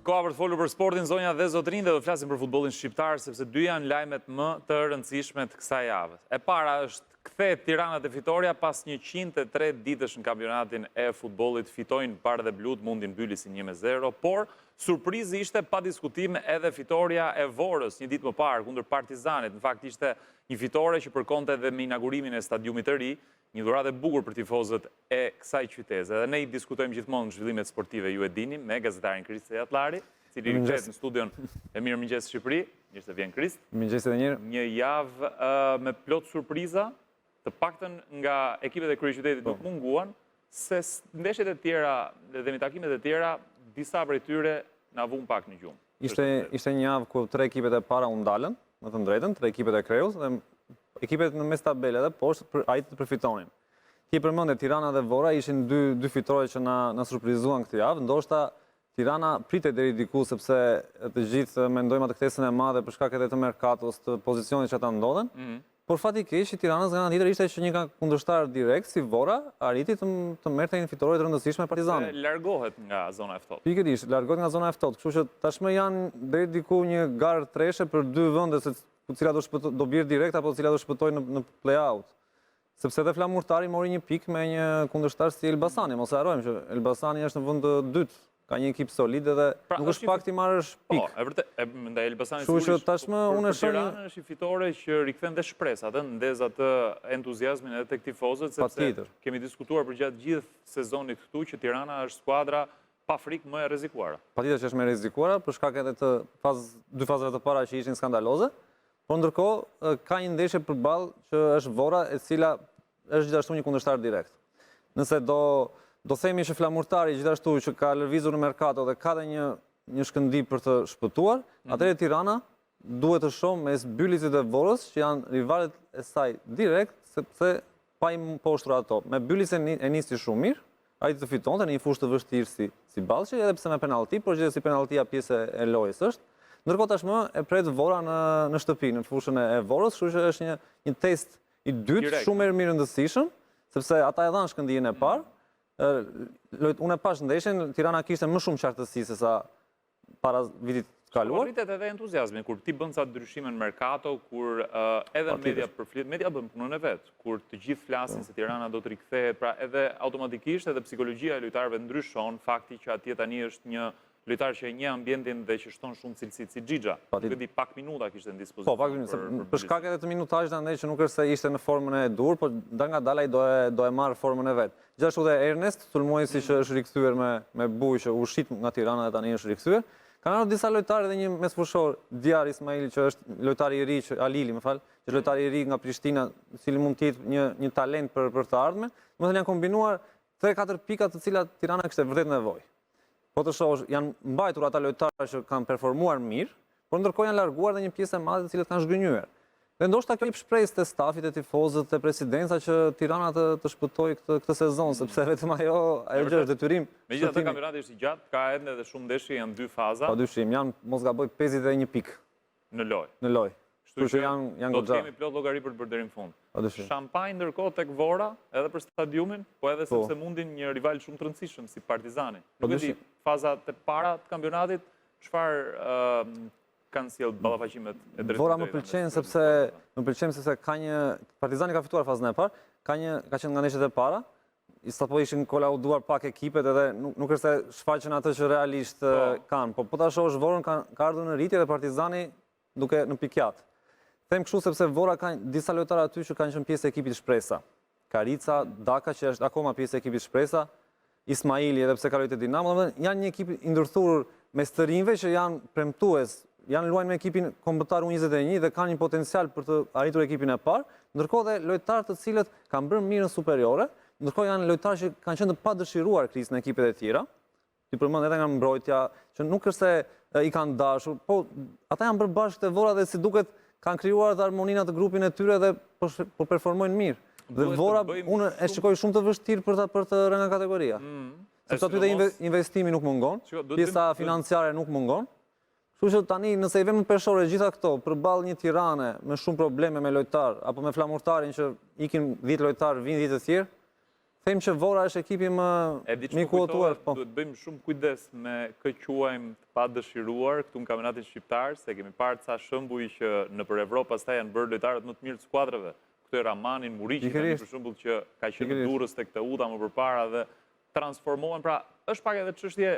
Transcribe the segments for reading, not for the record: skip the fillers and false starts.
Koha për të folur për sportin zonja dhe zotërinj dhe do të flasim për futbollin shqiptar sepse dy janë lajmet më të rëndësishme të kësaj jave. E para është kthehet Tirana te fitorja pas 103 ditësh në kampionatin e futbollit fitojnë bardheblutë mundin Bylisin 1-0, por surprizë ishte pa diskutim edhe fitorja e Vorës një ditë më parë kundër Partizanit. Në fakt ishte një fitore që përkonte edhe me inaugurimin e stadiumit të ri, Një dhuratë e bukur për tifozët e kësaj qyteze. Dhe ne i diskutojmë gjithmonë zhvillimet sportive, ju e dini, me gazetarin Krist Sejatllari, i cili rikthehet në studion e Mirëmëngjes Shqipëri. Mirë se vjen Krist. Mirëmëngjes edhe një herë. Një javë me plot surpriza, të paktën nga ekipet e kryeqytetit nuk po. munguan, se ndeshjet e tjera, le të themi takimet e tjera, disa prej tyre na vunë pak në gjumë. Ishte ishte një javë ku tre ekipet e para u ndalën, me thënë të drejtën, tre ekipet e kreut dhe ekipet në mes tabele dhe poshtë për arritën të përfitonin. Ti e përmende Tirana dhe Vora ishin dy dy fitore që na na surprizuan këtë javë, ndoshta Tirana pritej deri diku sepse të gjithë mendojmë atë kthesën e madhe për shkak edhe të merkatos, të pozicionit që ata ndodhen. Mm -hmm. Por fati i keq i Tiranës nga ana tjetër ishte që një nga kundërshtarët direkt si Vora arriti të të merrte një fitore të rëndësishme me Partizanin. Dhe largohet nga zona e ftohtë. Pikërisht, largohet nga zona e ftohtë, kështu që tashmë janë deri diku një garë treshe për dy vende se cila do shpëto, do bjerë direkt apo cila do shpëtojë në në play-out. Sepse edhe Flamurtari mori një pikë me një kundërshtar si Elbasani, mos e harrojmë që Elbasani është në vend të dytë Ka një ekip solid edhe pra, nuk është pak t'i marrësh po, pikë. Po, e vërtetë, e ndaj Elbasanit sigurisht. Kështu që tashmë unë e shoh një është një fitore që rikthen dhe shpresat, ë, ndez atë entuziazmin edhe tek tifozët sepse kemi diskutuar përgjatë gjithë sezonit këtu që Tirana është skuadra pa frikë më e rrezikuara. Patjetër që është më e rrezikuara për shkak edhe të faz dy fazave të para që ishin skandaloze, por ndërkohë ka një ndeshje përballë që është Vora e cila është gjithashtu një kundërshtar direkt. Nëse do do themi që Flamurtari gjithashtu që ka lëvizur në merkato dhe ka dhe një një shkëndijë për të shpëtuar, mm -hmm. atëherë Tirana duhet të shohë mes Bylisit dhe Vorës që janë rivalët e saj direkt, sepse pa i mposhtur ato. Me Bylisin e nisi shumë mirë, arriti të fitonte në një fushë të vështirë si si Ballshi, edhe pse me penallti, por gjithsesi penalltia pjesë e lojës është. Ndërkohë tashmë e pret Vora në në shtëpi, në fushën e Vorës, kështu që është një një test i dytë, shumë më i rëndësishëm, sepse ata e dhanë shkëndijën e mm. parë. Unë e pashë ndeshjen, Tirana kishte më shumë qartësi se sa para vitit të kaluar. Po rritet edhe entuziazmi kur ti bën ca ndryshime në merkato, kur edhe media përflit, media bën punën e vet, kur të gjithë flasin po. se Tirana do të rikthehet, pra edhe automatikisht edhe psikologjia e lojtarëve ndryshon, fakti që atje tani është një Lojtar që e njeh ambientin dhe që shton shumë cilësitë si Xhixha. Nuk e di, pak minuta kishte në dispozicion. Po, pak minuta, për shkak edhe të minutazhit andej që nuk është se ishte në formën e duhur, por dalëngadalë ai do e do e marrë formën e vet. Gjithashtu dhe Ernest, sulmuesi që është rikthyer me me bujë që u shit nga Tirana dhe tani është rikthyer. Kanë ardhur disa lojtarë edhe një mesfushor, Diar Ismaili që është lojtar i ri që Alili, më fal, që është lojtar i ri nga Prishtina, i cili mund të jetë një një talent për për të ardhmen. Domethënë janë kombinuar 3-4 pika të cilat Tirana kishte vërtet nevojë. Po të shohësh, janë mbajtur ata lojtarë që kanë performuar mirë, por ndërkohë janë larguar dhe një pjesë e madhe të cilët kanë zhgënjyer. Dhe ndoshta kjo jep shpresë te stafi, te tifozët, te presidenca që Tirana të të shpëtojë këtë këtë sezon, mm. sepse vetëm ajo ajo gjë është detyrim. Megjithatë kampionati është i gjatë, ka ende edhe shumë ndeshje, janë dy faza. Pa dyshim, janë mos gaboj 51 pikë. Në lojë. Në lojë. Kështu që janë janë goxha. Do të kemi plot llogari për të bërë deri në fund. Shampanjë ndërkohë tek Vora, edhe për stadiumin, po edhe po. sepse mundin një rival shumë të rëndësishëm si Partizani. Nuk e di fazat e para të kampionatit çfarë kanë sjellë ballafaqimet e drejtpërdrejta. Vora më pëlqen sepse më pëlqen sepse ka një Partizani ka fituar fazën e parë, ka një ka qenë nga ndeshjet e para, sapo ishin kolauduar pak ekipet edhe nuk, nuk është se shfaqën atë që realisht po. kanë, po po ta shohësh Vorën ka, ka ardhur në rritje dhe Partizani duke në pikiatë. Them kështu sepse Vora ka disa lojtarë aty që kanë qenë pjesë e ekipit Shpresa. Karica, Daka që është akoma pjesë e ekipit Shpresa, Ismaili edhe pse kaloi te Dinamo, domethënë janë një ekip i ndërthurur mes të rinjve që janë premtues, janë luajnë me ekipin kombëtar U21 dhe kanë një potencial për të arritur ekipin e parë, ndërkohë dhe lojtarë të cilët kanë bërë mirë në superiore, ndërkohë janë lojtarë që kanë qenë të padëshiruar Kris në ekipet e tjera. Ti përmend edhe nga mbrojtja, që nuk është se i kanë dashur, po ata janë bërë bashkë te Vora dhe si duket kanë krijuar dhe harmoninë atë grupin e tyre dhe po, po performojnë mirë. Dhe Vora, unë e shikoj shumë të vështirë për të, për të rënë nga kategoria. Mm. Sepse aty dhe investimi nuk mungon, pjesa financiare nuk mungon. Kështu që tani nëse i vëmë në peshore gjitha këto përballë një Tirane me shumë probleme me lojtarë apo me Flamurtarin që ikin 10 lojtarë, vijnë 10 të tjerë, Them që Vora është ekipi më i po kuotuar. Po. Duhet bëjmë shumë kujdes me kë quajmë të padëshiruar këtu në kampionatin shqiptar, se kemi parë ca shembuj që nëpër Evropë pastaj janë bërë lojtarët më të mirë të skuadrave. Këtu e Ramanin, Muriqi, tani për shembull që ka qenë në Durrës tek Teuta më përpara dhe transformohen. Pra, është pak edhe çështje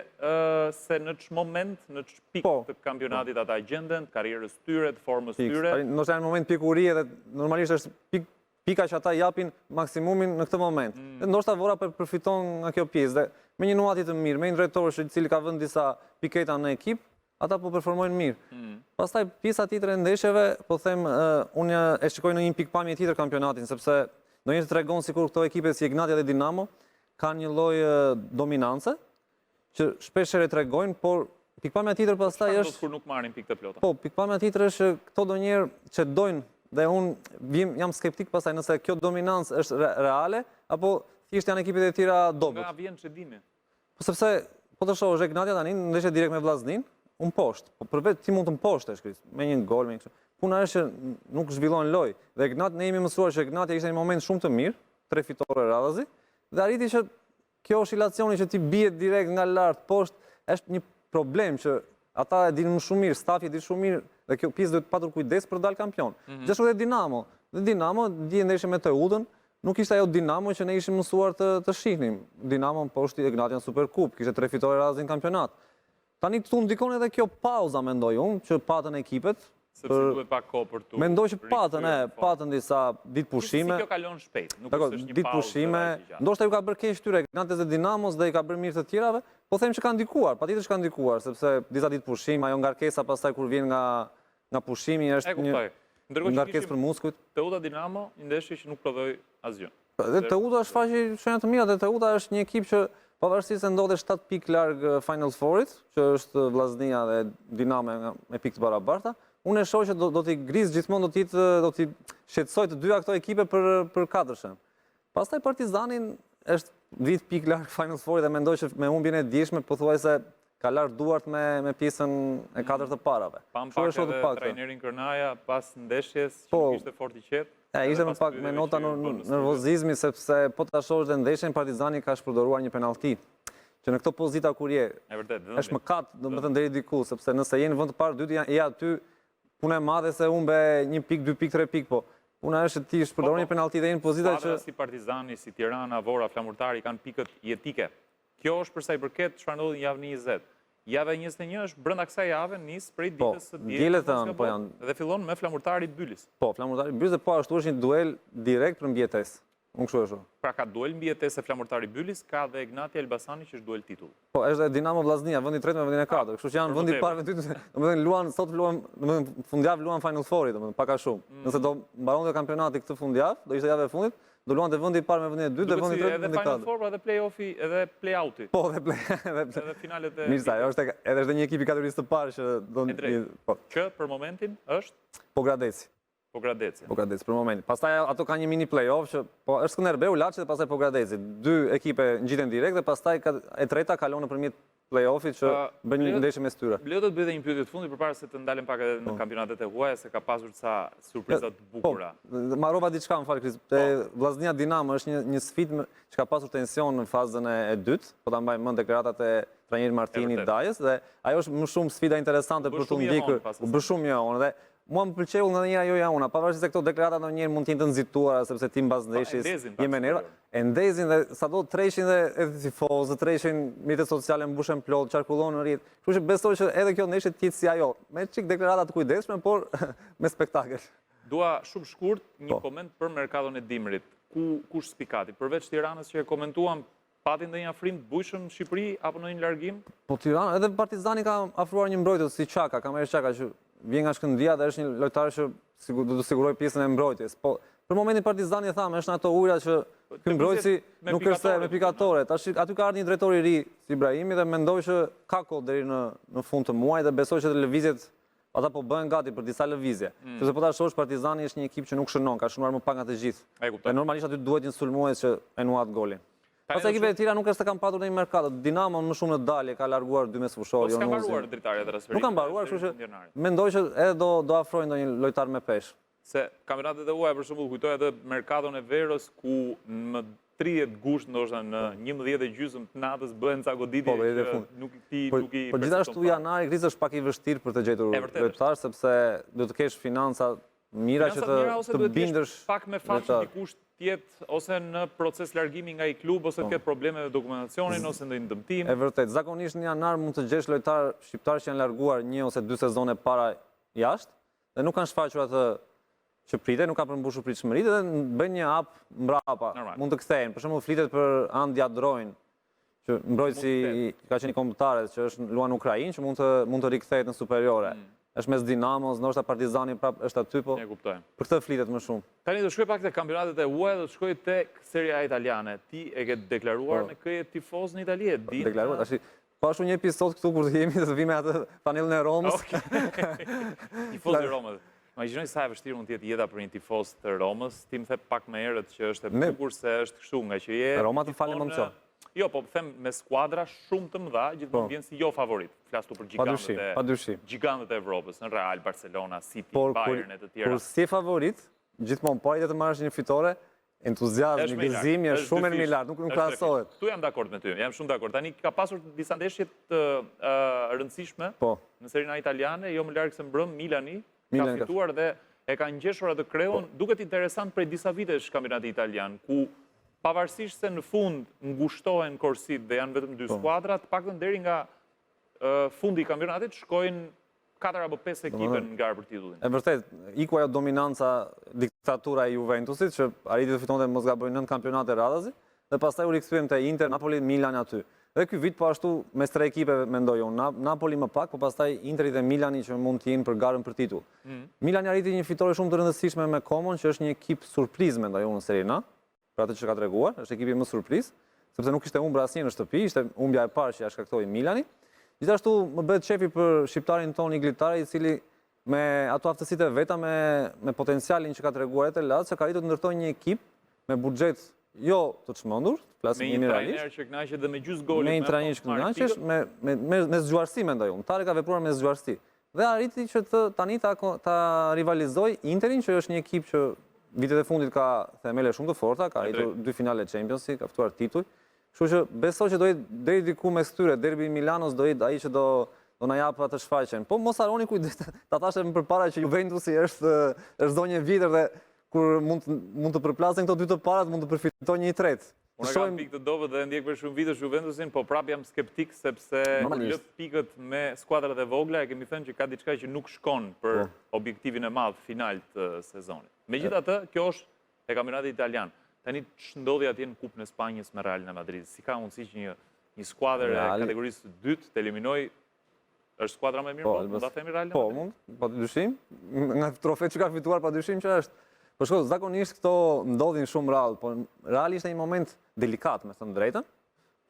se në ç'moment, në ç'pikë po, të kampionatit ata gjenden, të karrierës tyre, të formës tyre. Ndoshta janë në moment pjekurie dhe normalisht është pikë pika që ata japin maksimumin në këtë moment. Mm. Dhe ndoshta Vora po përfiton nga kjo pjesë dhe me një nuhatje të mirë, me një drejtor që i cili ka vënë disa piketa në ekip, ata po performojnë mirë. Mm. Pastaj pjesa tjetër e ndeshjeve, po them, unë e shikoj në një pikëpamje tjetër kampionatin, sepse ndonjëherë të tregon sikur këto ekipe si Egnatia dhe Dinamo kanë një lloj dominance, që shpesh herë e tregojnë, por pikëpamja tjetër pastaj është... Çfarë kur nuk marrin pikë të plota? Po, pikëpamja tjetër është që këto ndonjëherë çedojnë dhe unë vim, jam skeptik pastaj nëse kjo dominancë është reale, apo thjesht janë ekipet e tjera dobët. Nga vjen çedimi? Po sepse, po të shohësh Egnatia tani, ndeshje direkt me Vllazninë, u mposht. Po përveç ti mund të mposhtesh, Kris, me një gol, me një kështu. Puna është që nuk zhvillon lojë. Dhe Egnat, ne jemi mësuar që Egnatia ishte një moment shumë të mirë, tre fitore radhazi, dhe arriti që Kjo oshilacioni që ti bie direkt nga lart poshtë është një problem që ata e dinë më shumë mirë, stafi e di shumë mirë dhe kjo pjesë duhet patur kujdes për të dalë kampion. Mm -hmm. Gjithashtu dhe Dinamo, dhe Dinamo dje ndeshje me Teutën, nuk ishte ajo Dinamo që ne ishim mësuar të të shihnim. Dinamo mposhti Egnatian Superkupë, kishte tre fitore radhazi në kampionat. Tani këtu ndikon edhe kjo pauza mendoj unë që patën ekipet. Sepse duhet pak kohë për t'u Mendoj që patën, e, patën disa ditë pushime. Gjithsesi kjo kalon shpejt, nuk është një pauzë pushime. Ndoshta ju ka bërë keq këtyre Egnatias dhe Dinamos dhe i ka bërë mirë të tjerave, po them që ka ndikuar, patjetër që ka ndikuar, sepse disa ditë pushim, ajo ngarkesa pastaj kur vjen nga nga pushimi është një ngarkesë për muskujt. Teuta Dinamo, një ndeshje që nuk prodhoi asgjë. Dhe Teuta shfaqi shenja të mira dhe Teuta është një ekip që pavarësisht se ndodhet 7 pikë larg Final Four-it, që është Vllaznia dhe Dinamo me pikë të barabarta, unë e shoh që do, do t'i grisë gjithmonë do t'i do t'i shqetësojë të dyja këto ekipe për për katërshen. Pastaj Partizani është 10 pikë larg Final Four-it dhe mendoj që me humbjen e djeshme pothuajse ka larë duart me me pjesën e katër të parave. Pamë pak edhe trajnerin Kërnaja pas ndeshjes që po, nuk ishte fort i qetë. E, ishte më pak me nota nervozizmi, sepse po ta shohësh dhe ndeshjen, Partizani ka shpërdoruar një penallti. Që në këto pozita kur je, është mëkat, domethënë deri diku, sepse nëse je në vend të parë, dytë, je aty, puna e madhe se humbe një pikë, dy pikë, tre pikë, po puna është që ti shpërdoron po, një po. penallti dhe je në pozita që... si Partizani, si Tirana, Vora, Flamurtari kanë pikët jetike. Kjo është për sa i përket çfarë ndodhi në javën e 20. Java e 21 është brenda kësaj jave nis prej po, ditës së diel, po, po janë. Dhe fillon me Flamurtari Bylis. Po, Flamurtari Bylis dhe po ashtu është një duel direkt për mbijetesë. Unë kështu e shoh. Pra ka duel mbijetese Flamurtari Bylis, ka dhe Egnatia Elbasani që është duel titull. Po, është dhe Dinamo Vllaznia, vendi i tretë me vendin e katërt. Kështu që janë vendi i parë, vendi i dytë, domethënë luan sot luan, domethënë fundjavë luan Final Four-i, domethënë pak a shumë. Mm. Nëse do mbaronte kampionati këtë fundjavë, do ishte java e fundit, Do luante vendi i parë me vendin e dytë dhe vendi i tretë me vendin e katërt. Edhe Final Four, pra edhe play-offi, edhe play-outi. Po, edhe play, edhe play. Edhe finalet e Mirë sa, është edhe është një ekip i kategorisë së parë që do të po. Që për momentin është Pogradeci. Pogradeci. Pogradeci për momentin. Pastaj ato kanë një mini play-off që po është Skënderbeu, Laçi dhe pastaj Pogradeci. Dy ekipe ngjiten direkt dhe pastaj e treta kalon nëpërmjet play-offit që bën një ndeshje mes tyre. Më lejo të të bëj edhe një pyetje të fundit përpara se të ndalem pak edhe në po. kampionatet e huaja se ka pasur ca surpriza të po, bukura. Po, mbarova diçka, më fal Kris. Po. Vllaznia Dinamo është një një sfidë që ka pasur tension në fazën e, e dytë, po ta mbaj mend deklaratat e trajnerit Martini Dajës dhe ajo është më shumë sfida interesante për t'u ndjekur. U bë shumë jehonë dhe Mua më pëlqeu ndonjëherë ajo jehona, pavarësisht se këto deklarata ndonjëherë mund të jenë të nxituara sepse ti mbas po, ndeshjes je me nerva, e ndezin dhe sado treshin dhe edhe tifozët, treshin rrjetet sociale mbushen plot, qarkullon në rrjet. Kështu që besoj që edhe kjo ndeshje të jetë si ajo, me çik deklarata të kujdesshme, por me spektakël. Dua shumë shkurt një po. koment për merkaton e dimrit. Ku kush spikati? Përveç Tiranës që e komentuam, Pati ndonjë afrim të bujshëm në Shqipëri apo ndonjë largim? Po Tirana, edhe Partizani ka afruar një mbrojtës si Çaka, Kamer Çaka që vjen nga Shkëndija dhe është një lojtar që sigur, do të sigurojë pjesën e mbrojtjes. Po për momentin Partizani thamë është në ato ujëra që po, ky mbrojtësi nuk është me pikatore. Tash aty ka ardhur një drejtor i ri si Ibrahimi dhe mendoj që ka kohë deri në në fund të muajit dhe besoj që të lëvizjet Ata po bëhen gati për disa lëvizje. Mm. Sepse po ta shohësh Partizani është një ekip që nuk shënon, ka shënuar më pak nga të gjithë. E kuptoj. Dhe normalisht aty duhet një sulmues që e nuhat golin. Pastaj ekipet e tjera nuk është se kanë patur ndonjë merkato. Dinamo më shumë në dalje ka larguar dy mesfushorë, po, s'ka mbaruar dritarja e transferimit. Nuk ka mbaruar, kështu që mendoj që edhe do do afrojnë ndonjë lojtar me peshë. Se kampionatet e huaja për shembull kujtoj atë merkaton e verës ku më 30 gusht ndoshta në 11 e gjysmë të natës bëhen ca goditje po, që nuk ti po, nuk i Po gjithashtu janari Kris është pak i vështirë për të gjetur lojtar sepse duhet të kesh financa mira që të të bindësh pak me fat që dikush të jetë ose në proces largimi nga ai klub ose të po. ketë probleme me dokumentacionin ose ndonjë dëmtim. E vërtetë, zakonisht në janar mund të gjesh lojtarë shqiptarë që janë larguar një ose dy sezone para jashtë dhe nuk kanë shfaqur atë që pritej, nuk kanë përmbushur pritshmëritë dhe bëjnë një hap mbrapa. Mund të kthehen. Për shembull, flitet për Andi Adrojn, që mbrojtësi ka qenë i kombëtares, që është luan në Ukrainë, që mund të mund të rikthehet në Superiore. Mm. Është mes Dinamos, ndoshta Partizani prap është aty, po. E kuptojmë. Për këtë flitet më shumë. Tani do shkoj pak te kampionatet e huaja, do të shkoj tek Serie A italiane. Ti e ke deklaruar po. me kë je tifoz në Itali, e di? Deklaruar, tash Po ashtu një episod këtu kur të jemi të vime atë fanellën e Romës. Tifoz i Romës. Imagjinoj sa e vështirë mund të jetë jeta për një tifoz të Romës. Ti më the pak më herët që është e bukur se është kështu, nga që je Roma të fal emocion. Jo, po them me skuadra shumë të mëdha, gjithmonë po. vjen si jo favorit. Flas këtu për gjigantët e padyshim. Gjigantët e Evropës, në Real, Barcelona, City, Bayern e të tjera. Por si favorit, gjithmonë po të marrësh një fitore, Entuziazmi, gëzimi është shumë më i lartë, nuk nuk krahasohet. Këtu jam dakord me ty, jam shumë dakord. Tani ka pasur disa ndeshje të rëndësishme po. në Serie A italiane, jo më larg se mbrëm Milani ka fituar dhe e ka ngjeshur atë kreun. Po. Duket interesant prej disa vitesh kampionati italian, ku pavarësisht se në fund ngushtohen korsitë dhe janë vetëm dy po. skuadra, të paktën deri nga fundi i kampionatit shkojnë 4 apo 5 ekipe në garë për titullin. E vërtetë, iku ajo dominanca diktatura e Juventusit që arriti të fitonte mos gaboj 9 kampionate radhazi dhe pastaj u rikthyem te Inter, Napoli, Milan aty. Dhe ky vit po ashtu mes tre ekipeve mendoj unë, Napoli më pak, po pastaj Interi dhe Milani që mund të jenë për garën për titull. Mm. Milani arriti një fitore shumë të rëndësishme me Comon, që është një ekip surprizë mendoj unë në Serie A. për atë që ka treguar, është ekipi më surprizë, sepse nuk kishte humbur asnjë në shtëpi, ishte humbja e parë që ia shkaktoi Milani. Gjithashtu më bëhet qefi për shqiptarin tonë Igli Tare, i cili me ato aftësitë e veta, me, me potencialin që ka treguar edhe te Lazio, ka arritur të ndërtojë një ekip me buxhet jo të çmendur, flasim jemi realisht. Me një trajner që kënaqet dhe me gjysmë goli. Me një trajner që kënaqesh, me me me, me zgjuarsi mendoj unë. Tare ka vepruar me zgjuarsi. Dhe arriti që të tani ta ta rivalizojë Interin, që është një ekip që vitet e fundit ka themele shumë të forta, ka arritur dy finale Champions-i, ka fituar tituj. Kështu që besoj që do jetë deri diku mes tyre, derbi i Milanos do jetë ai që do do na japë atë shfaqjen. Po mos harroni kujdes, ta thashë më përpara që Juventusi është është zonjë e vjetër dhe kur mund mund të përplasen këto dy të parat, mund të përfitojë një i tretë. Unë kam pikë të dobët dhe ndjek për shumë vitesh Juventusin, po prapë jam skeptik sepse lë pikët me skuadrat e vogla, e kemi thënë që ka diçka që nuk shkon për po. objektivin e madh final të sezonit. Megjithatë, kjo është e kampionatit italian. Tani ç'ndodhi atje në Kupën e Spanjës me Realin e Madridit? Si ka mundësi që një një skuadër e kategorisë së dytë të eliminojë Është skuadra më e mirë, po, mund ta themi Realin? Po, mund, pa dyshim. Nga trofetë që ka fituar, pa dyshim që është. Po shiko, zakonisht këto ndodhin shumë rrallë, po Reali ishte një moment delikat, me thënë të drejtën,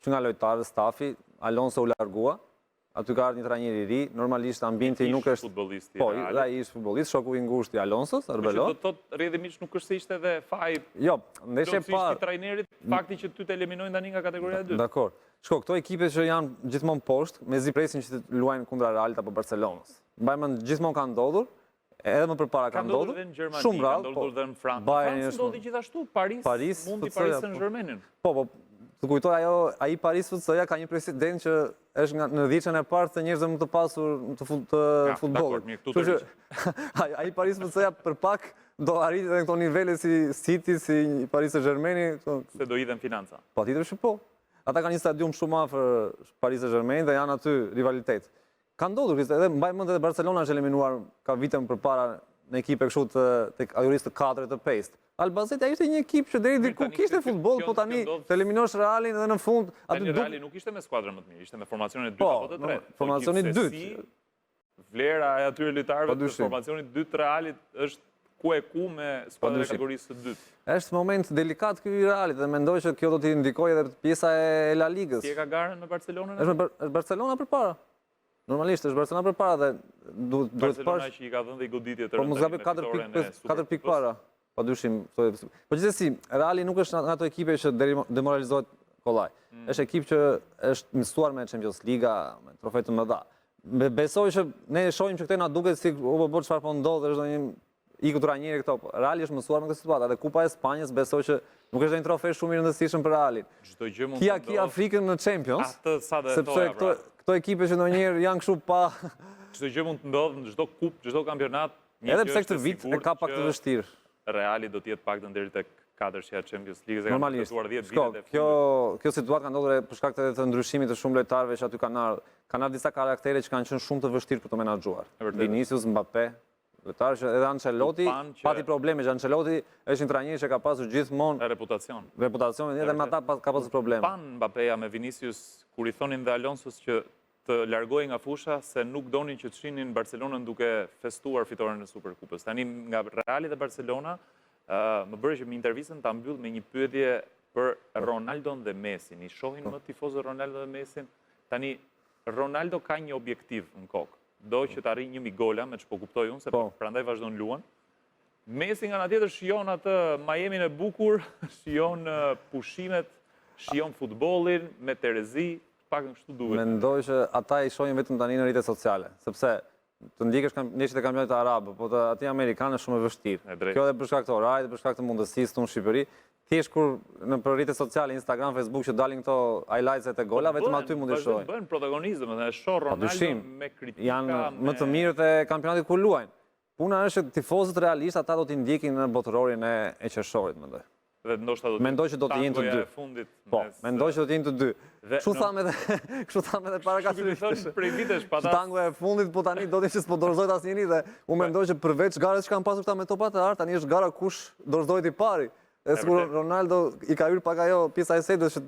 që nga lojtarët, stafi, Alonso u largua, aty ka ardhur një trajner i ri, normalisht ambienti nuk është futbollist i Po, dhe ai ish futbollist, shoku i ngushtë i Alonsos, Arbeloa. Po që do të thotë rrjedhimisht nuk është se ishte edhe faj. Jo, ndeshje e parë. I trajnerit, fakti që ty të eliminojnë tani nga kategoria e dytë. Dakor. Shiko, këto ekipe që janë gjithmonë poshtë, mezi presin që të luajnë kundra Realit apo Barcelonës. Mbaj mend gjithmonë ka ndodhur, edhe më përpara ka ndodhur. Ka ndodhur dhe në Gjermani, shumë rrallë, ka ndodhur po, dhe në Francë. Bayern në Francë ndodhi gjithashtu, Paris, Paris mundi Paris Saint-Germainin. Po, po, të kujtoj ajo, ai Paris FC-ja ka një president që është nga në dhjetëshen e parë të njerëzve më të pasur të, fut, të ja, futbollit. Mirë, këtu që, ai, ai Paris FC-ja për pak do arrijë edhe në këto nivele si City, si Paris Saint-Germaini, këto. Se do hidhen financa. Patjetër që po. Ata kanë një stadium shumë afër Paris Saint-Germain dhe janë aty rivalitet. Ka ndodhur, Kristo, edhe mbaj mend edhe Barcelona është eliminuar ka vite më përpara në ekipe kështu të të kategorisë të 4 të 5. Albacete ishte një ekip që deri diku kishte futboll, po tani të eliminosh Realin edhe në fund aty Reali nuk ishte me skuadrën më të mirë, ishte me formacionin e dytë po, apo të tretë. Po, formacioni i dytë. Vlera e atyre lojtarëve të formacionit të dytë të Realit është ku e ku me skuadrën e kategorisë së dytë. Është moment delikat ky i Realit dhe mendoj që kjo do t'i ndikojë edhe pjesa e La Ligës. Si e ka garën me Barcelonën? Është me Barcelona përpara. Normalisht është Barcelona përpara dhe duhet duhet Barcelona që i ka dhënë dhe goditje të po, rënda. Po mos gaboj 4 pikë 4 pikë para. Pa dyshim, po gjithsesi, Reali nuk është nga ato ekipe që demoralizohet kollaj. Mm. Është ekip që është mësuar me Champions Liga, me trofe të mëdha. Besoj që ne e shohim që këte na duket si o po bo çfarë po ndodh, është ndonjë Iku trajneri këto, po, Reali është mësuar me këtë situatë, edhe Kupa e Spanjës besoj që nuk është një trofe shumë i rëndësishëm për Realin. Çdo gjë mund të ndodhë. Kia frikën në Champions, Atë sa do e sepse thoja, këto pra. këto ekipe që ndonjëherë janë kështu pa Çdo gjë mund të ndodhë në çdo kupë, çdo kampionat, një Edhe gjë pse është këtë e vit e sigurt ka pak të që vështirë. Reali do të jetë paktën deri tek katërshja e Champions League-s, e kanë Normalisht. vërtetuar 10 Shko, vitet e kjo fundit. kjo situatë ka ndodhur për shkak të, të ndryshimit të shumë lojtarëve që aty kanë ardhur. Kanë ardhur disa karaktere që kanë qenë shumë të vështirë për të menaxhuar. E vërtetë. Vinicius, Mbappe, lojtarë që edhe Ancelotti U panë që- pati probleme që Ancelotti është një trajner që ka pasur gjithmonë Reputacion. reputacion edhe me ata ka pasur probleme. Panë Mbappeja me Vinicius kur i thonin dhe Alonsos që të largohej nga fusha se nuk donin që të shihnin Barcelonën duke festuar fitoren e Superkupës. Tani nga Reali dhe Barcelona më bëre që me intervistën ta mbyll me një pyetje për Ronaldon dhe Messin. I shohin më tifozët Ronaldo dhe Messin? Tani Ronaldo ka një objektiv në kokë. Do që të arrijë 1000 gola, me ç'po kuptoj unë, se Po. prandaj vazhdon luan. Messi nga ana tjetër shijon atë Miami-n e bukur, shijon pushimet, shijon futbollin me terezi, paktën kështu duket. Mendoj që ata i shohin vetëm tani në rrjetet sociale, sepse të ndjekësh ndeshjet e kampionatit arab, po të atij amerikan është shumë e vështirë. Kjo edhe për shkak të orarit, për shkak të mundësisë këtu në Shqipëri. Thjesht kur nëpër rrjetet sociale, Instagram, Facebook që dalin këto highlights-et e gola, po vetëm aty mund t'i shohin. Bëhen protagonistë, domethënë e shoh Ronaldo me kritika. Janë më të mirët e kampionatit ku luajnë. Puna është që tifozët realisht ata do t'i ndjekin në botërorin e e qershorit, mendoj. Dhe ndoshta do të Mendoj që do të jenë të dy. Fundit po, mendoj që do të jenë të dy. Kështu thamë edhe, kështu thamë edhe para katër vitesh. Prej vitesh pa ta. Tangoja e fundit, po tani do të ishte s'po dorëzohet asnjëri dhe unë po. mendoj që përveç garës që kanë pasur këta me topat e artë, tani është gara kush dorëzohet i pari. E sikur Ronaldo i ka hyrë pak ajo pjesa e sedës që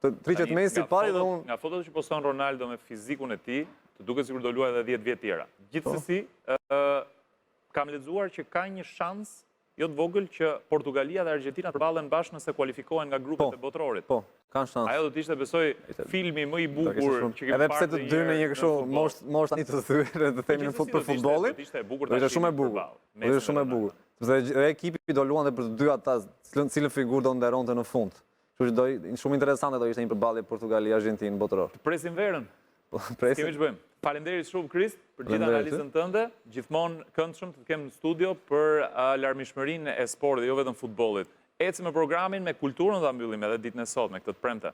Të tërhiqet Messi i pari dhe unë... Nga fotot që poston Ronaldo me fizikun e tij, të duket sikur do luajë edhe 10 vjet tjera. Gjithsesi, po. kam lexuar që ka një shans jo të vogël që Portugalia dhe Argentina të përballen bashkë nëse kualifikohen nga grupet po, e botërorit. Po, kanë shans. Ajo do të ishte besoj filmi më i bukur që kemi parë. Edhe pse të dy në një kështu moshë moshë tani të thyer, të themi në fut për futbollin. Do të ishte e bukur ta ishte shumë e bukur. Do ishte shumë e bukur. Sepse edhe ekipi do luante për të dy ata, cilën cilën figurë do nderonte në fund. Kështu që do shumë interesante do ishte një përballje Portugali-Argjentinë botëror. Të presim verën. Po, presim. Kemi ç'bëjmë. Faleminderit shumë Krist për gjithë analizën tënde. Gjithmonë këndshëm të të kem në studio për larmishmërinë e sportit, jo vetëm futbollit. Ecim me programin me kulturën ta mbyllim edhe ditën e sotme këtë të premte.